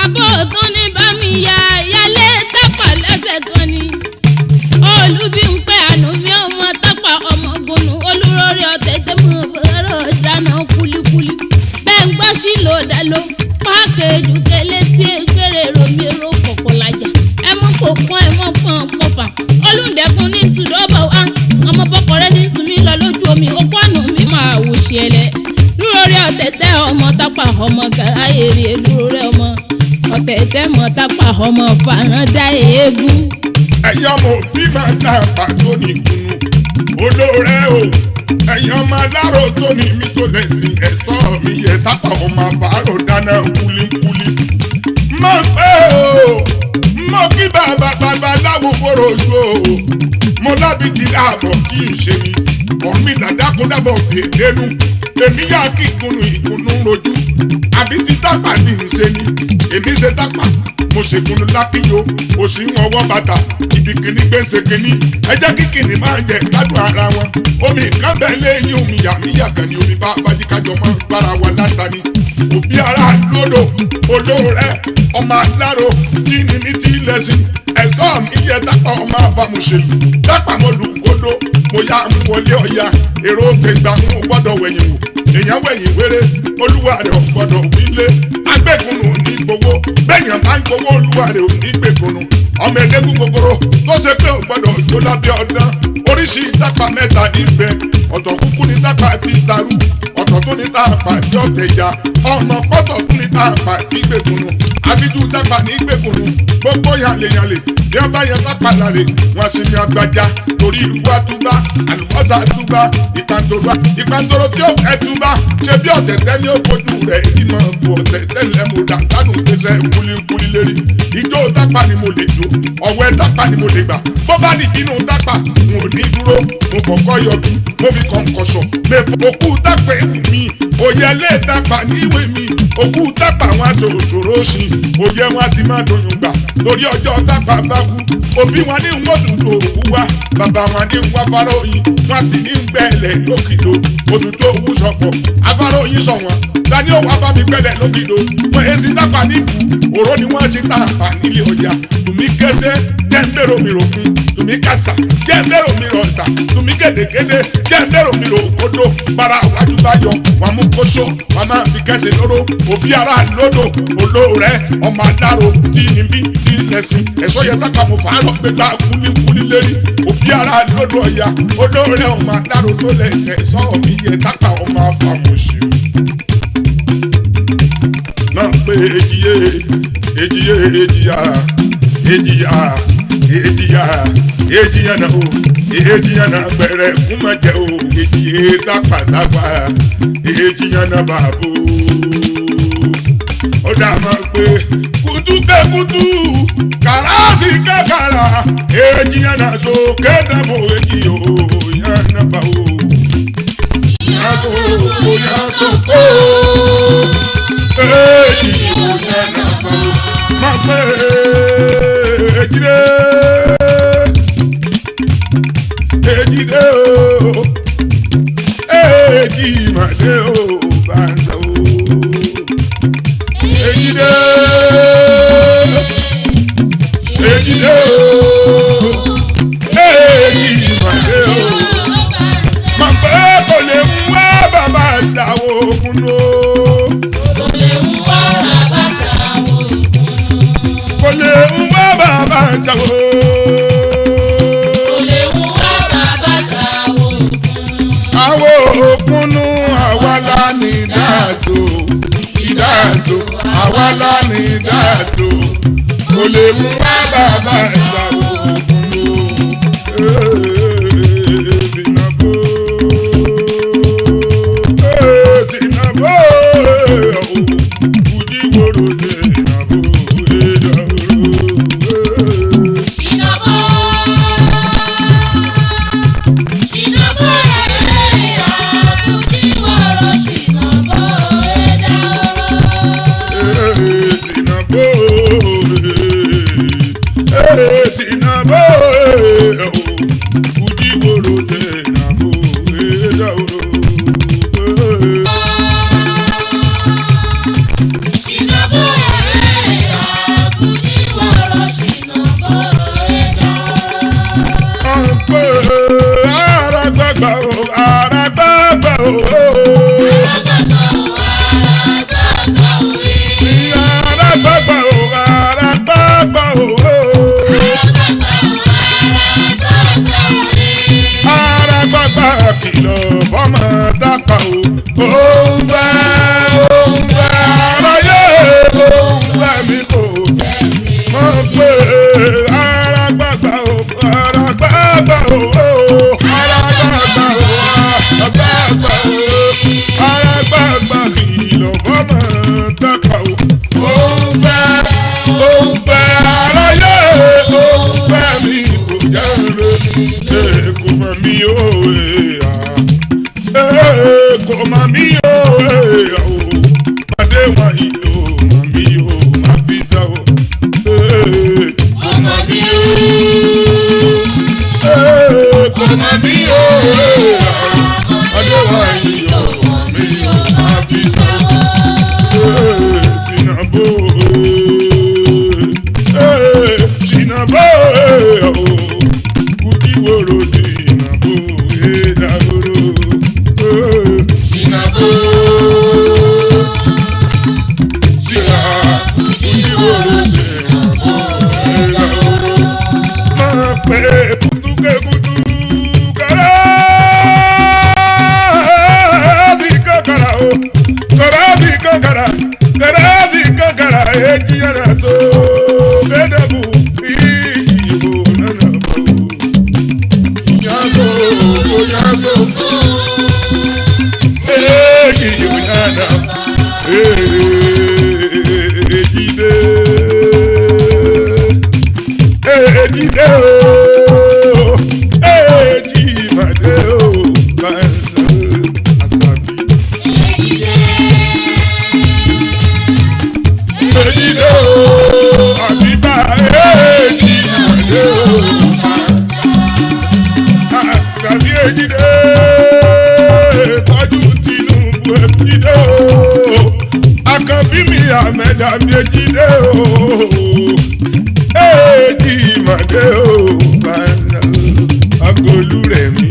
Àbọ̀ tó ní bá mi ya yálé tápà lẹ́sẹ̀ kan ni. Olúbi ń pẹ́ àánú mi ọmọ tápà ọmọ gbónú olúrórí ọ̀tẹ̀ tẹ́ mú bọ́rọ̀ dáná kúlíkúlí. Bẹ́ẹ̀ ń gbọ́ sí lò dá ló pákéjù kélé tí fèrè romi ro fọ̀pọ̀ lajà. Ẹ mú kò pọ́n ẹ mọ́ pọ́n pọ̀fà. Olùdẹ̀kùn ní tùdọ́bọ̀ wá. Ọmọ bọ́kọ̀rẹ́ ní tùmí lọ lójú omi okó àná mi máa wò ṣẹlẹ̀. Lúrórí ọ̀tẹ̀tẹ̀ ọmọ tápà ọmọ gàá èrè lúrórí ọmọ ọ̀tẹ̀tẹ̀ mọ̀ tápà ọmọ fàràǹdà eégún. Ẹ̀yin ọmọ òbí máa ta àpá tó ní ìkùnú olóore o. Ẹ̀yin ọmọ aláró tó ní mi tó lẹ̀sìn ẹ̀sọ́ mi yẹ tápà ọmọ àfàárò dáná kúlíkúlí. Mo pẹ́ o, mo kí bàbá bàbá láwo wóró ojú o. Mo lábi ti láàbọ̀ kí n ṣe mi. Ọ̀mí làdákúndábọ̀ fèdénú. Èmi yá kí ìkùnú ìkùnú rojú. Àbí ti tápà ti ń ṣe ni. Èmi ṣe tápà, mo ṣèkúnú lákìyò, òsì ń wọ́wọ́ bàtà, ibi kìíní gbèsè kìíní. Ẹ jẹ́ kí kìíní máa jẹ gbádùn ara wọn. Omi kan bẹ́ẹ̀ léyìn omi yàmíyà kan ni omi bá bájíkájọ máa ń gbára wa láta ni. Òbí ara lódò, olóòrẹ́, ọmọ aláró, tí ni mi ti lẹ́sìn. Ẹ̀sọ́ mi yẹ tápà ọmọ àbámuṣèlú. Tápà mo lù kódó, mo yá ń wọlé ọ̀ya. Èrò tẹ̀gbà ń gbọ́dọ̀ wẹ̀yìn wò. Èèyàn wẹ̀yìn wéré, olúwa rẹ̀ ò gbọ́dọ̀ wílé. Agbẹ́kùnù ò ní gbowó, bẹ́yàn bá ń gbowó olúwa rẹ̀ ò ní gbẹ̀kùnù. Ọmọ ẹlẹ́gùn gogoro tó ṣe pé ò gbọ́dọ̀ jó lábẹ́ ọdán. Oríṣi tápà mẹ́ta ní bẹ. Ọ̀tọ̀ kúkú ní tápà tí tarú, ọ̀tọ̀ tó ní tápà tí ọ̀tẹ̀já. Ọmọ pọ́tọ̀ tún ní tápà tí gbẹ̀kùnù. Àbíjú tápà ní gbẹ̀kùnù. Gbogbo yàlẹ̀yàlẹ̀ bí wọ́n bá yan tápà lálẹ́, wọ́n sì ní agbájá. Torí ìlú àtúbá, àlùbọ́sà àtúbá, ìpàǹtòrò ìpàǹtòrò tí ó fẹ́ túbá. Ṣé bí ọ̀tẹ̀tẹ̀ ní ó fojú rẹ̀ ìmọ̀ bù ọ̀tẹ̀tẹ̀ lẹ́mu dàgbánu pèsè kúlíkúlí lérí. Ìjó tápà ni mo lè jó, ọ̀wẹ́ tápà ni mo lè gbà. Bó bá ní bínú tápà, n ò ní dúró. Mo fọ̀kọ́ yọbí, mo fi kọ̀ǹkọ̀ṣọ̀. Mẹ́fọ̀ òkú tápà ewu mi, òye lé tápà níwèé mi. Òkú tápà wọn aṣòroṣòro ṣì, òye wọn a sì máa doyún gbà. Torí ọjọ́ tápà bá kú, òbí wọn ní wọ́n tún tó òkú wá. Bàbá wọn ní wọ́n afárá oyin, wọ́n sì ní gbẹ́lẹ̀ lókìdó. Òtútù òwú sọ̀pọ̀, afárá oyin sọ̀ wọ́n. Tani ó wá bá mi gbẹ́lẹ̀ lókìdó? Wọ́n èsì tápà níbù, òró ni wọ́n ṣe tápà nílé ọjà. Tùmí kẹsẹ́, jẹ́ ń bèrò mi rò kún. Tùmí kàsà, jẹ́ ń bèrò mi rò ọ̀sà. Tùmí kédèkédé, jẹ́ ń bèrò mi rò òkodó. Bara wájú bá yọ, wọ́n mú kóṣó, wọ́n máa fi kẹsẹ̀ lóró. Òbí ara lódò, olóòrẹ́, ọmọ aláró, tí ní bí, tí lẹ̀sìn. Ẹ̀ṣọ́ yẹ tápà mo fà á lọ gbégbá kúlíkúlí lérí. Òbí ara lódò ọ̀yà, olóòrẹ́ ọmọ aláró tó lẹ̀sẹ̀. Ẹ̀ṣọ́ mi yẹ tápà ọmọ afàmùsù. Náà pé èjìyé, èjìyé, èjìyà, èjìyà, èjìyà, èjìyà náà o, èjìyà náà bẹ̀rẹ̀ kún máa jẹ o, èjìyé tápàtápà, èjìyà náà bàbò. Ó dà máa pé kùtùkẹ́kùtù, kàràsì kàkàrà, èjìyà náà sókè dàbò èjìyò, yàn náà bà o. Yàn sóko, yàn sóko, èjìyò, yàn náà bà o. Máa pé èjìdé, èjìdé o, èjìmàdé o, bá ń sọ o. Èjìdé, èjìdé o, èjìmàdé o. Máa pé kò lè mú wá bàbá àtàwọn òkun lò. Kò lè mú wá bàbá ṣàwọ̀ òkun. Kò lè mú wá bàbá àtàwọn. Kò lè mú wá bàbá ṣàwọ̀ òkun. Àwọn òkúnnú àwa la ní dáàtò ìdáàtò àwa la ní dáàtò kò lè mú wá bàbá ìgbàwó òkúnnú. Tìǹbù, Tìǹbù, Kùjìwòrò Tìǹbù, Ìdàwòrò. Ṣìnàbọ̀, ṣìnàbọ̀ ẹ̀yà, Kùjìwòrò ṣìnàbọ̀ ẹ̀dá ọ̀rọ̀. Tìǹbù, fi ṣàwó. Ṣìnàbó ṣìnàbó kùdìwòrò ṣìnàbó ẹ̀ẹ́dàgbòrò. Ṣìnàbó. Ṣìnà kùdìwòrò ṣìnàbó ẹ̀ẹ́dàgbòrò. Máa pẹ́ kutuke-kutu kárá sí kankara o kárá sí kankara kárá sí kankara èjì yàrá so kédébù ìjìbò nánà bò. Yàtọ̀ kó yàtọ̀ kó. Èjì yàrá èjìdé èjìdé o èjì màdé o bàǹsà àṣàbí. Èjìdé o àbíbá èjì màdé o tàbí èjìdé tọ́jú Tinubu èjìdé o àkànbí mi àmẹ́dá mi èjìdé o èjì màdé o bàǹsà agolú rẹ̀ mi